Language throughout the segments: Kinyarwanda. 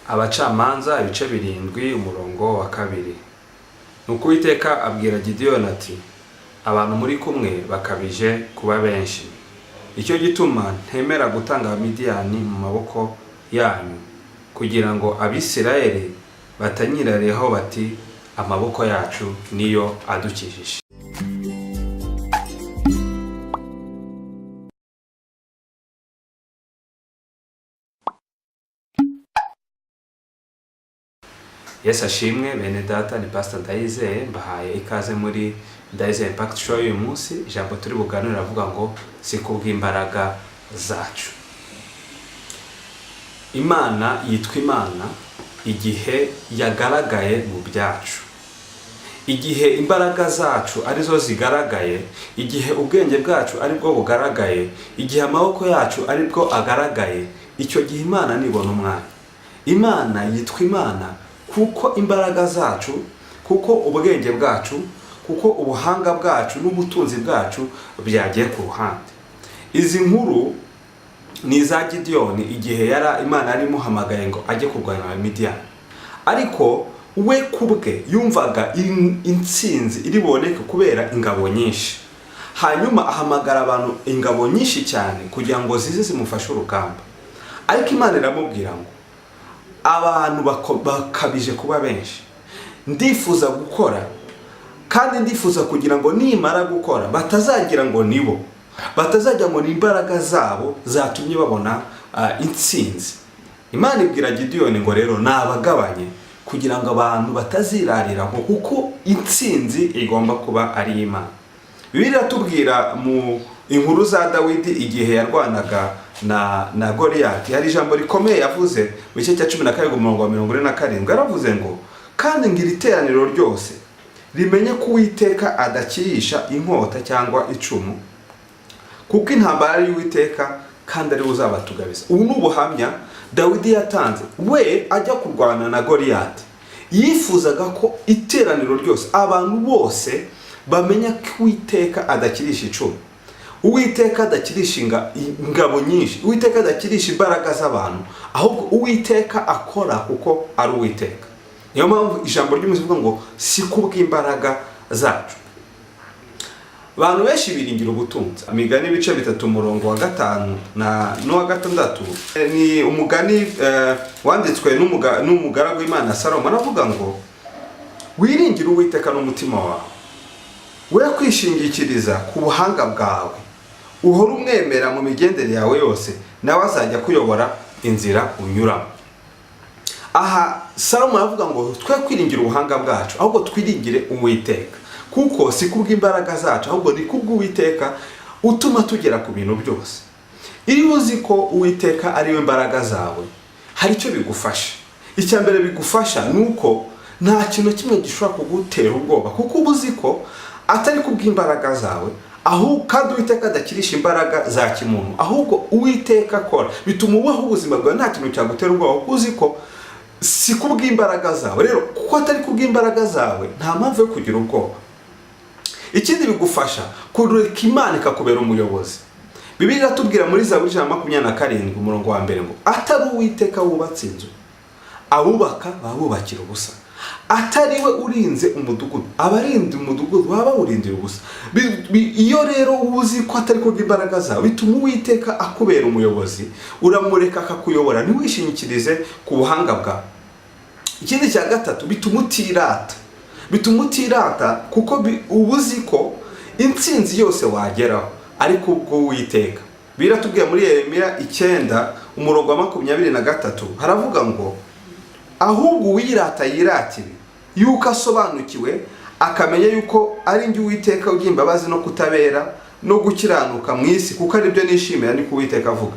Abacamanza ibice 7 umurongo wa 2. Nuko Uwiteka abwira Gideyoni ati: "Abantu muri kumwe bakabije kuba benshi, icyo gituma ntemera gutanga Abamidiyani mu maboko yanyu, kugira ngo Abisirayeli batanyirareho bati: 'Amaboko yacu niyo adukijije.'" Yesu ashimwe bene data, ni Pastor Ndayizeye, mbahaye ikaze muri Ndayizeye Impact Show y'uyu munsi. Ijambo turi buganire riravuga ngo si kubw'imbaraga zacu. Imana yitwa Imana igihe yagaragaye mu byacu. Igihe imbaraga zacu arizo zigaragaye, igihe ubwenge bwacu aribwo bugaragaye, igihe amaboko yacu aribwo agaragaye, icyo gihe Imana nibona umwanya. Imana yitwa Imana kuko imbaraga zacu, kuko ubwenge bwacu, kuko ubuhanga bwacu n'ubutunzi bwacu byagiye ku ruhande. Izi nkuru ni iza Gideyoni igihe yari Imana yari imuhamagaye ngo ajye kurwanya Abamidiyani, ariko we kubwe yumvaga intsinzi iri buboneke kubera ingabo nyinshi. Hanyuma ahamagara abantu ingabo nyinshi cyane kugira ngo zize zimufashe urugamba, ariko Imana iramubwira ngo abantu bakabije kuba benshi, ndifuza gukora kandi ndifuza kugira ngo nimara gukora batazagira ngo nibo, batazajya ngo ni imbaraga zabo zatumye babona intsinzi. Imana ibwira Gideyoni ngo rero nabagabanye kugira ngo abantu batazirarira ngo kuko intsinzi igomba kuba ari Imana. Bibiliya iratubwira mu inkuru za Dawidi igihe yarwanaga na Goliyati, hari ijambo rikomeye yavuze mu gice cya 17 umurongo wa 47. Yaravuze ngo kandi ngo iri teraniro ryose rimenye ko Uwiteka adakirisha inkota cyangwa icumu, kuko intambara ari iy'Uwiteka kandi ari we uzabatugabiza. Ubu ni ubuhamya Dawidi yatanze we ajya kurwana na Goliyati. Yifuzaga ko iteraniro ryose, abantu bose bamenya ko Uwiteka adakirisha icumu, Uwiteka adakirisha ingabo nyinshi, Uwiteka adakirisha imbaraga z'abantu, ahubwo Uwiteka akora kuko ari Uwiteka. Niyo mpamvu ijambo ry'umuzi rivuga ngo si kubw'imbaraga zacu. Abantu benshi biringira ubutunzi. Imigani ibice 3 umurongo wa 5 na n'uwa 6 ni umugani wanditswe n'umugaragu w'Imana Salomo. Aravuga ngo wiringire Uwiteka n'umutima wawe, we kwishingikiriza ku buhanga bwawe, uhore umwemera mu migendere yawe yose, nawe azajya kuyobora inzira unyuramo. Aha Salomo aravuga ngo twe kwiringira ubuhanga bwacu, ahubwo twiringire Uwiteka, kuko si kubw'imbaraga zacu, ahubwo ni kubw'Uwiteka utuma tugera ku bintu byose. Iyo uzi ko Uwiteka ari we mbaraga zawe, hari icyo bigufasha. Icya mbere bigufasha ni uko nta kintu kimwe gishobora kugutera ubwoba, kuko uba uzi ko atari kubw'imbaraga zawe, aho kandi Uwiteka adakirisha imbaraga za kimuntu, ahubwo Uwiteka akora. Bituma ubaho ubuzima bwawe nta kintu cyagutera ubwoba, kuko uzi ko si kubw'imbaraga zawe. Rero kuko atari kubw'imbaraga zawe, nta mpamvu yo kugira ubwoba. Ikindi bigufasha kureka Imana ikakubera umuyobozi. Bibiliya iratubwira muri Zaburi 127 umurongo wa 1 ngo atari Uwiteka wubatse inzu, abubaka baba bubakira ubusa. Atari we urinze umudugudu, abarinda umudugudu baba bawurindira ubusa. Iyo rero uzi ko atari kubw'imbaraga zawe, bituma Uwiteka akubera umuyobozi, uramureka akakuyobora, ntiwishingikirize ku buhanga bwawe. Ikindi cya gatatu, bituma utirata. Bituma utirata kuko uba uzi ko intsinzi yose wageraho ariko ubwo Uwiteka. Biratubwiye muri Yeremiya 9 umurongo wa 23, haravuga ngo ahubwo uwirata yirata ibi, yuko asobanukiwe akamenya yuko ari njye Uwiteka ugira imbabazi no kutabera no gukiranuka mu isi, kuko aribyo nishimira, niko Uwiteka avuga.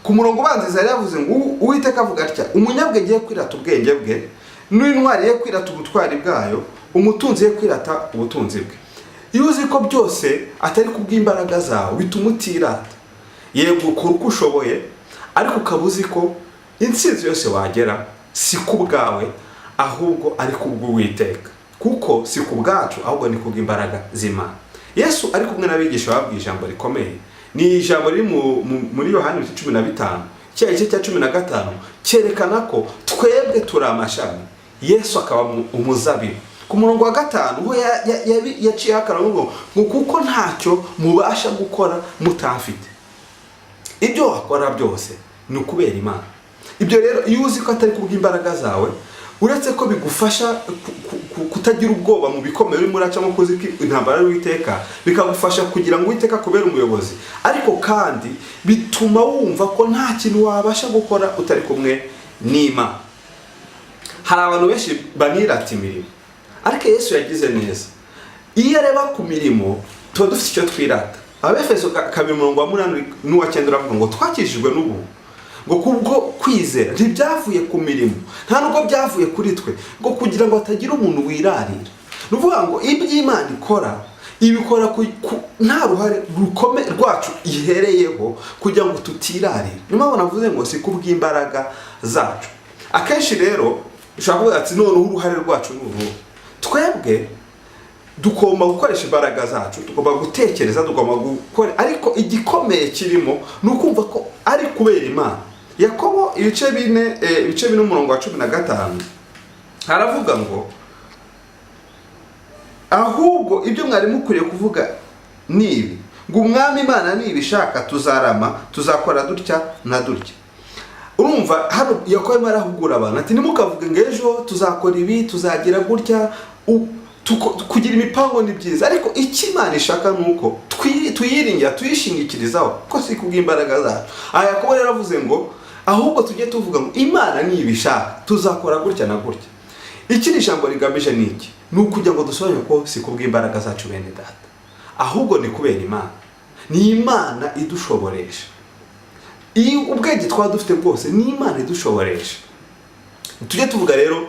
Ku murongo ubanza yari yavuze ngo Uwiteka avuga atya: umunyabwenge ye kwirata ubwenge bwe, n'intwari ye kwirata ubutwari bwayo, umutunzi ye kwirata ubutunzi bwe. Iyo uzi ko byose atari kubw'imbaraga zawe, bituma utirata. Yego ukora uko ushoboye, ariko ukaba uzi ko intsinzi yose wagera si ku bwawe, ahubwo ari kubw'Uwiteka, kuko si ku bwacu, ahubwo ni kubw'imbaraga z'Imana. Yesu ari kumwe n'abigisha babwiye ijambo rikomeye, ni ijambo riri muri Yohani 15, cya gice cya 15 cyerekana ko Twebwe turi amashami, Yesu akaba umuzabibu. Ku murongo wa 5 ho yaciyeho akarongo ngo kuko ntacyo mubasha gukora mutamfite. Ibyo wakora byose ni ukubera Imana. Ibyo rero iyo uzi ko atari kubw'imbaraga zawe, uretse ko bigufasha kutagira ubwoba mu bikomeye urimo uracamo, kuzi ko intambara y'Uwiteka, bikagufasha kugira ngo Uwiteka akubere umuyobozi, ariko kandi bituma wumva ko nta kintu wabasha gukora utari kumwe n'Imana. Hari abantu benshi banirata imirimo, ariko Yesu yagize neza. Iyo areba ku mirimo tuba dufite icyo twirata. Abefeso 2 umurongo wa 8 n'uwa 9 uravuga ngo twakijijwe n'ubuntu, ngo kubwo kwizera, ntibyavuye ku mirimo, nta nubwo byavuye kuri twe, ngo kugira ngo hatagira umuntu wirarira. Ni ukuvuga ngo ibyo Imana ikora, ibikora nta ruhare rukome rwacu ihereyeho, kugira ngo tutirarira. Niyo mpamvu navuze ngo si kubw'imbaraga zacu. Akenshi rero ushobora kuvuga ati: "Noneho uruhare rwacu ni uruhe?" Twebwe tugomba gukoresha imbaraga zacu, tugomba gutekereza, tugomba gukora, ariko igikomeye kirimo ni ukumva ko ari kubera Imana. Yakobo ibice 4 umurongo wa 15 haravuga ngo: "Ahubwo ibyo mwari mukwiriye kuvuga ni ibi, ngo Umwami Imana nibishaka tuzarama, tuzakora dutya na dutya." Urumva hano Yakobo arimo arahugura abantu ati: "Ntimukavuge ngo ejo tuzakora ibi, tuzagira gutya." Kugira imipango ni byiza, ariko icyo Imana ishaka ni uko tuyiringira, tuyishingikirizaho, ko si kubw'imbaraga zacu. Aha Yakobo rero avuze ngo ahubwo tujye tuvuga ngo Imana nibishaka tuzakora gutya na gutya. Iki ni ijambo rigamije ni iki? Ni ukugira ngo dusobanure ko si kubw'imbaraga zacu, bene Data, ahubwo ni kubera Imana. Ni Imana idushoboresha. Iyo ubwenge twaba dufite bwose, ni Imana idushoboresha. Tujye tuvuga rero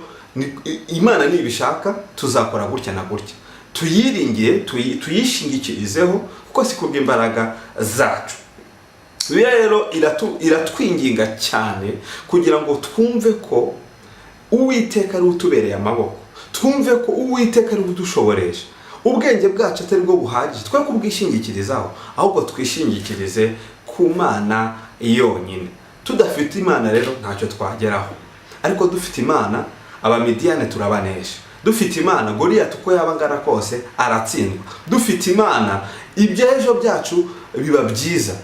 Imana nibishaka tuzakora gutya na gutya. Tuyiringiye, tuyishingikirizeho, kuko si kubw'imbaraga zacu. Bibiliya rero iratwinginga cyane kugira ngo twumve ko Uwiteka ari we utubereye amaboko, twumve ko Uwiteka ari we udushoboresha. Ubwenge bwacu atari bwo buhagije, twe kubwishingikirizaho, ahubwo twishingikirize ku Mana yonyine. Tudafite Imana rero ntacyo twageraho, ariko dufite Imana Abamidiyane turabanesha. Dufite Imana Goliyati uko yaba angana kose aratsindwa. Dufite Imana iby'ejo byacu biba byiza.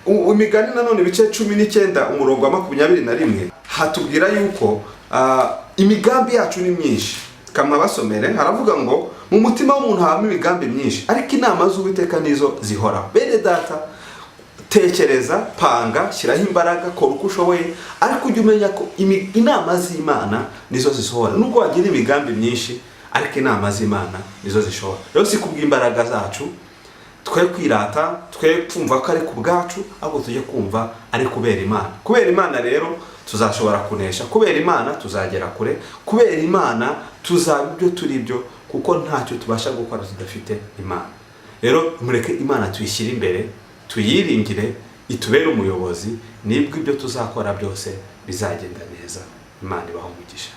Imigani nanone ibice 19 umurongo wa 21 hatubwira yuko imigambi yacu ni myinshi. Kamwe basomere, haravuga ngo: "Mu mutima w'umuntu habamo imigambi myinshi, ariko inama z'Uwiteka nizo zihoraho." Bene Data, tekereza, panga, shyiraho imbaraga, kora uko ushoboye, ariko ujye umenya ko inama z'Imana nizo zisohora. Nubwo wagira imigambi myinshi, ariko inama z'Imana nizo zishobora. Rero si kubw'imbaraga zacu, twe kwirata, twe kumva ko ari ku bwacu, ahubwo tujye kumva ari kubera Imana. Kubera Imana rero tuzashobora kunesha, kubera Imana tuzagera kure, kubera Imana tuzaba ibyo turi byo, kuko ntacyo tubasha gukora tudafite Imana. Rero mureke Imana tuyishyire imbere, tuyiringire, itubere umuyobozi, nibwo ibyo tuzakora byose bizagenda neza. Imana ibaho umugisha.